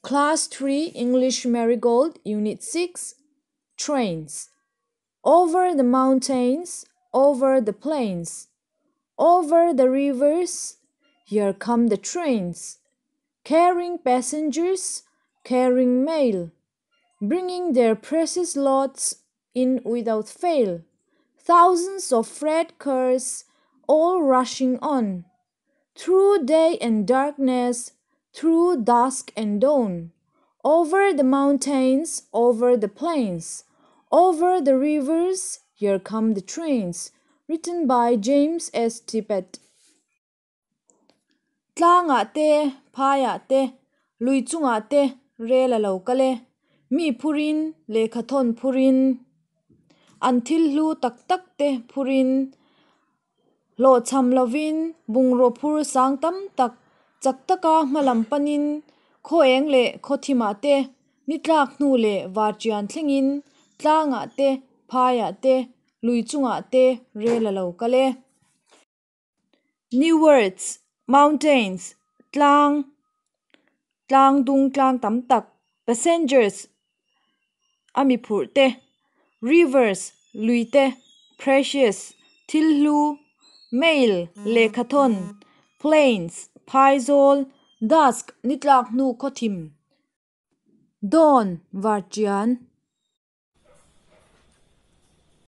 Class 3 English Marigold Unit 6 Trains Over the mountains, over the plains, over the rivers, here come the trains, carrying passengers, carrying mail, bringing their precious loads in without fail. Thousands of freight cars all rushing on, through day and darkness, through dusk and dawn, over the mountains, over the plains, over the rivers, here come the trains. Written by James S. Tippett. Tlangah te, phaiah te, lui chungah te rel a lo kal e. Mi phurin, lehkhathawn phurin, an thil hlu tak tak te phurin, hlawhchham lovin bungraw phur sang tam tak chak taka hma lam panin khaw eng leh khaw thimah te, ni tlak hnu leh varṭian thlengin tlangah te, phaiah te, lui chungah te rel a lo kal e. New words, mountains, tlang, tlang dung tlang tam tak, passengers, a mi phurh te, rivers, lui te, precious, thil hlu, mail, lehkhathawn, plains, phaizawl, dusk, ni tlak hnu khaw thim, dawn, varṭian.